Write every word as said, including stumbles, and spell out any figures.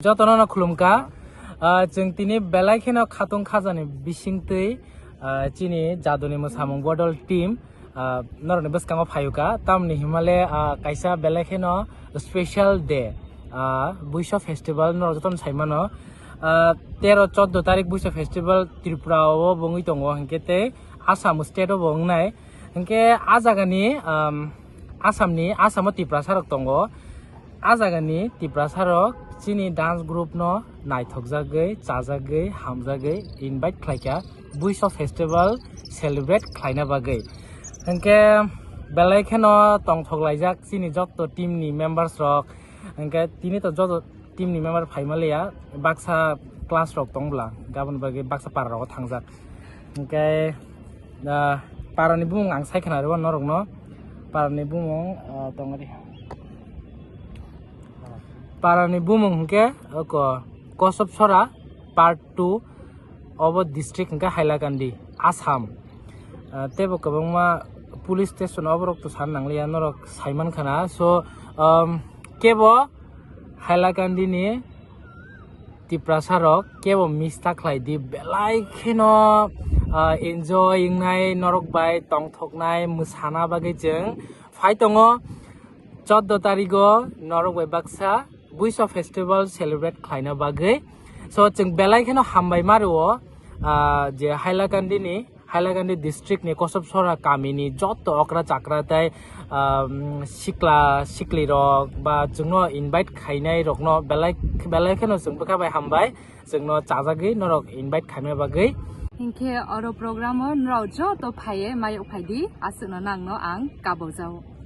Jotono no khulumkha. Ah, chwng tini belai kheno khatung khajani bisingtwi, ah, chini Jaduni Mwsamung Bodol team, ah, norokni bwskango phayuka. Tamni himale, ah, kaisa belai kheno special day, ah, Buiso Festival norok jotono saimano. Ah, tero choddo tarik Buiso Festival Tripura o bo wngwi tongo, hinkhe tei Assam state o bo wngnai. Hinkhe a jagani, um, Assamni, Assamo Tiprasa rok tongo. A jagani Tiprasa rok chini dance group no naithokjagwi, chajagwi, hamjagwi invite khlaikha Buiso Festival celebrate khlaina bagwi. Hinkhe belai kheno tongthok laijak chini jotto team ni members rok. Hinkhe tini to joto team ni member phaima liya, baksa class rok tong bwla, gabon bagwi baksa para rogo thangjak. Hinkhe, ah, para ni bumung ang sai khna rw norok no. Para ni bumung, ah, tong ri. Para ni bumung hinkhe oko Kosop Sora part two, obo district hinkhe Hailakandi, Assam. Ah, tebo kwbangma police station oborok to san nangliya, norok saiman khana. So, um, kebo Hailakandi ni Tiprasa rok kebo miss ta khlai di, belai kheno, ah, enjoy wngnai, norok bai tongthoknai, mwsana bagwi chwng phai tongo. Choddo tarigo norok bai baksa Buiso Festival celebrate khlaina bagwi. So, chwng belai kheno hambai ma rwo, ah, je Hailakandi ni, Hailakandi district ni Kosop Sora kami ni jotto okra chakra tei, ah, sikla sikli rok ba chwngno invite khainai rokno belai, belai kheno chwng bwkha bai hambai, chwngno chajagwi norok invite khaina bagwi. Hinkhe oro program o norok joto phaiye mayok phai di, aswkno nangno ang kabojao.